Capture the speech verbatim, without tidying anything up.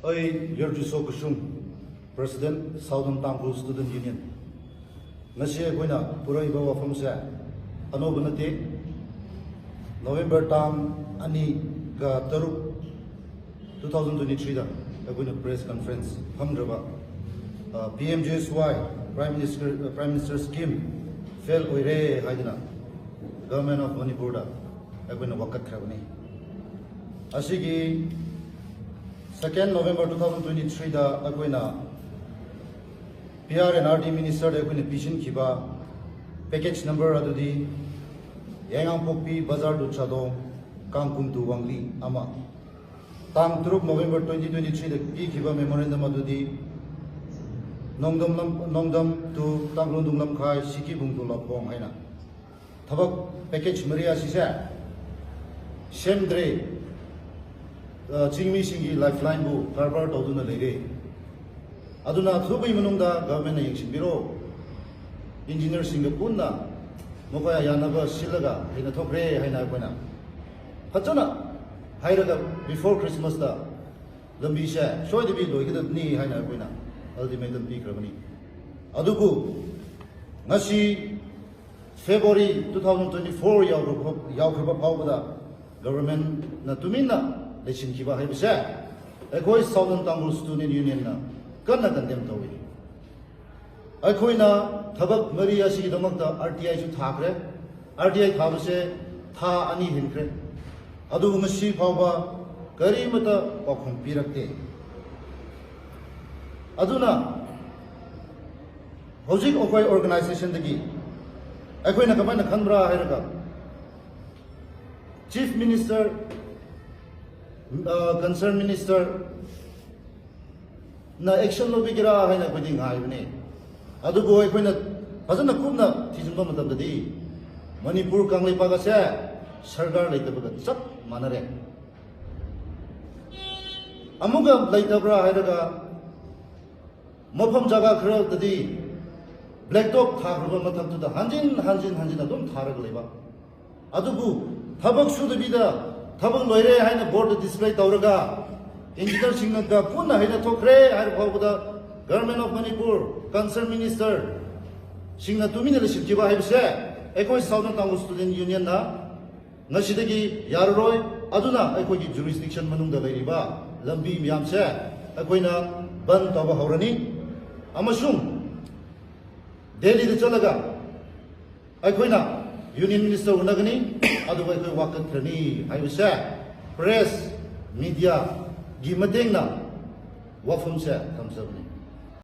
ꯑꯩ ꯌꯔꯖꯨꯁꯣ ꯀꯁꯨꯝ, President, Southern Tangkhul Student Union꯫ ꯉꯁꯤ ꯑꯩꯈꯣꯏꯅ ꯄꯨꯔꯛꯏꯕ ꯋꯥꯐꯝꯁꯦ ꯑꯅꯧꯕ ꯅꯠꯇꯦ꯫ ꯅꯣꯕꯦꯝꯕꯔ ꯇꯥꯡ ꯑꯅꯤꯒ ꯇꯔꯨꯛ, two thousand twenty-threeꯗ ꯑꯩꯈꯣꯏꯅ press conference ꯐꯝꯈ꯭ꯔꯕ, ꯑ, P M G S Y, Prime Minister, Prime Minister Scheme fail ꯑꯣꯏꯔꯦ ꯍꯥꯏꯗꯅ Government of Manipurꯗ ꯑꯩꯈꯣꯏꯅ ꯋꯥꯀꯠꯈ꯭ꯔꯕꯅꯤ꯫ ꯑꯁꯤꯒꯤ second November two thousand twenty-threeꯗ ꯑꯩꯈꯣꯏꯅ P R and R D Ministerꯗ ꯑꯩꯈꯣꯏꯅ ꯄꯤꯁꯤꯟꯈꯤꯕ package number ꯑꯗꯨꯗꯤ ꯌꯥꯏꯉꯪꯄꯣꯛꯄꯤ ꯕꯖꯥꯔ ꯇꯨ ꯆꯥꯗꯣꯡ, ꯀꯥꯡꯀꯨꯝ ꯇꯨ ꯋꯥꯡꯂꯤ ꯑꯃ꯫ ꯇꯥꯡ ꯇꯔꯨꯛ November twenty twenty-threeꯗ ꯄꯤꯈꯤꯕ memorandum ꯑꯗꯨꯗꯤ ꯅꯣꯡꯗꯝ ꯂꯝ-, ꯅꯣꯡꯗꯝ ꯇꯨ ꯇꯥꯡꯈꯨꯜ ꯍꯨꯟꯗ꯭ꯔꯨꯝ ꯂꯝꯈꯥꯏ, ꯁꯤꯀꯤ ꯕꯨꯡ ꯇꯨ ꯂꯥꯐꯣꯡ ꯍꯥꯏꯅ ꯊꯕꯛ package ꯃꯔꯤ ꯑꯁꯤꯁꯦ ꯁꯦꯝꯗ꯭ꯔꯦ, ꯑ, ꯆꯤꯡꯃꯤꯁꯤꯡꯒꯤ lifelineꯕꯨ ꯀꯔꯕꯥꯔ ꯇꯧꯗꯨꯅ ꯂꯩꯔꯦ꯫ ꯑꯗꯨꯅ ꯑꯊꯨꯕꯒꯤ ꯃꯅꯨꯡꯗ governmentꯅ ꯌꯦꯡꯁꯤꯟꯕꯤꯔꯣ, engineerꯁꯤꯡꯒ ꯄꯨꯟꯅ ꯃꯈꯣꯏ ꯌꯥꯅꯕ ꯁꯤꯜꯂꯒ ꯍꯦꯟꯅ ꯊꯣꯛꯈ꯭ꯔꯦ ꯍꯥꯏꯅ ꯑꯩꯈꯣꯏꯅ ꯐꯖꯅ ꯍꯥꯏꯔꯒ before Christmasꯇ ꯂꯝꯕꯤꯁꯦ ꯁꯣꯏꯗꯕꯤ ꯂꯣꯏꯒꯗꯕꯅꯤ ꯍꯥꯏꯅ ꯑꯩꯈꯣꯏꯅ ultimatum ꯄꯤꯈ꯭ꯔꯕꯅꯤ꯫ ꯑꯗꯨꯕꯨ ꯉꯁꯤ February two thousand twenty-four ꯌꯥꯎꯈ꯭ꯔꯕ, ꯌꯥꯎꯈ꯭ꯔꯕ ꯐꯥꯎꯕꯗ governmentꯅ ꯇꯨꯃꯤꯟꯅ ꯂꯩꯁꯤꯟꯈꯤꯕ ꯍꯥꯏꯕꯁꯦ ꯑꯩꯈꯣꯏ Southern Tangkhul Student Unionꯅ ꯀꯟꯅ condemn ꯇꯧꯏ꯫ ꯑꯩꯈꯣꯏꯅ ꯊꯕꯛ ꯃꯔꯤ ꯑꯁꯤꯒꯤꯗꯃꯛꯇ R T Iꯁꯨ ꯊꯥꯈ꯭ꯔꯦ꯫ R T I ꯊꯥꯕꯁꯦ ꯊꯥ ꯑꯅꯤ ꯍꯦꯟꯈ꯭ꯔꯦ꯫ ꯑꯗꯨꯕꯨ ꯉꯁꯤ ꯐꯥꯎꯕ ꯀꯔꯤꯃꯠꯇ ꯄꯥꯎꯈꯨꯝ ꯄꯤꯔꯛꯇꯦ꯫ ꯑꯗꯨꯅ ꯍꯧꯖꯤꯛ ꯑꯩꯈꯣꯏ organizationꯗꯒꯤ ꯑꯩꯈꯣꯏꯅ ꯀꯃꯥꯏꯅ ꯈꯟꯕ꯭ꯔꯥ ꯍꯥꯏꯔꯒ, Chief Minister, ꯑ, Concerned Ministerꯅ action ꯂꯧꯕꯤꯒꯦꯔꯥ ꯍꯥꯏꯅ ꯑꯩꯈꯣꯏꯗꯤ ꯉꯥꯏꯕꯅꯦ꯫ ꯑꯗꯨꯕꯨ ꯑꯩꯈꯣꯏꯅ ꯐꯖꯅ ꯀꯨꯞꯅ ꯊꯤꯖꯤꯟꯕ ꯃꯇꯝꯗꯗꯤ ꯃꯅꯤꯄꯨꯔ ꯀꯪꯂꯩꯄꯥꯛ ꯑꯁꯦ ꯁꯔꯀꯥꯔ ꯂꯩꯇꯕꯒ ꯆꯞ ꯃꯥꯟꯅꯔꯦ꯫ ꯑꯃꯨꯛꯀ ꯂꯩꯇꯕ꯭ꯔꯥ ꯍꯥꯏꯔꯒ, ꯃꯐꯝ ꯖꯒꯥ ꯈꯔꯗꯗꯤ black top ꯊꯥꯈ꯭ꯔꯕ ꯃꯊꯛꯇꯨꯗ ꯍꯟꯖꯤꯟ ꯍꯟꯖꯤꯟ ꯍꯟꯖꯤꯟ ꯑꯗꯨꯝ ꯊꯥꯔꯒ ꯂꯩꯕ꯫ ꯑꯗꯨꯕꯨ ꯊꯕꯛ ꯁꯨꯗꯕꯤꯗ ꯊꯕꯛ ꯂꯣꯏꯔꯦ ꯍꯥꯏꯅ boardꯇ display ꯇꯧꯔꯒ ꯏꯟꯖꯤꯅꯤꯌꯔꯁꯤꯡꯅ ꯄꯨꯟꯅ ꯍꯥꯏꯅ ꯊꯣꯛꯈ꯭ꯔꯦ ꯍꯥꯏꯔ ꯐꯥꯎꯕꯗ Government of Manipur, concerned minister ꯁꯤꯡꯅ ꯇꯨꯃꯤꯟꯅ ꯂꯩꯁꯤꯟꯈꯤꯕ ꯍꯥꯏꯕꯁꯦ ꯑꯩꯈꯣꯏ Southern Tangkhul Student Unionꯅ ꯉꯁꯤꯗꯒꯤ ꯌꯥꯔꯔꯣꯏ꯫ ꯑꯗꯨꯅ ꯑꯩꯈꯣꯏꯒꯤ jurisdiction ꯃꯅꯨꯡꯗ ꯂꯩꯔꯤꯕ ꯂꯝꯕꯤ ꯃꯌꯥꯝꯁꯦ ꯑꯩꯈꯣꯏꯅ ꯕꯟ ꯇꯧꯕ ꯍꯧꯔꯅꯤ꯫ ꯑꯃꯁꯨꯡ ꯗꯦꯜꯂꯤꯗ ꯆꯠꯂꯒ ꯑꯩꯈꯣꯏꯅ Union Minister ꯎꯅꯒꯅꯤ, ꯑꯗꯨꯒ ꯑꯩꯈꯣꯏ ꯋꯥ ꯀꯟꯈ꯭ꯔꯅꯤ ꯍꯥꯏꯕꯁꯦ press, mediaꯒꯤ ꯃꯇꯦꯡꯅ ꯋꯥꯐꯝꯁꯦ ꯊꯝꯖꯕꯅꯤ꯫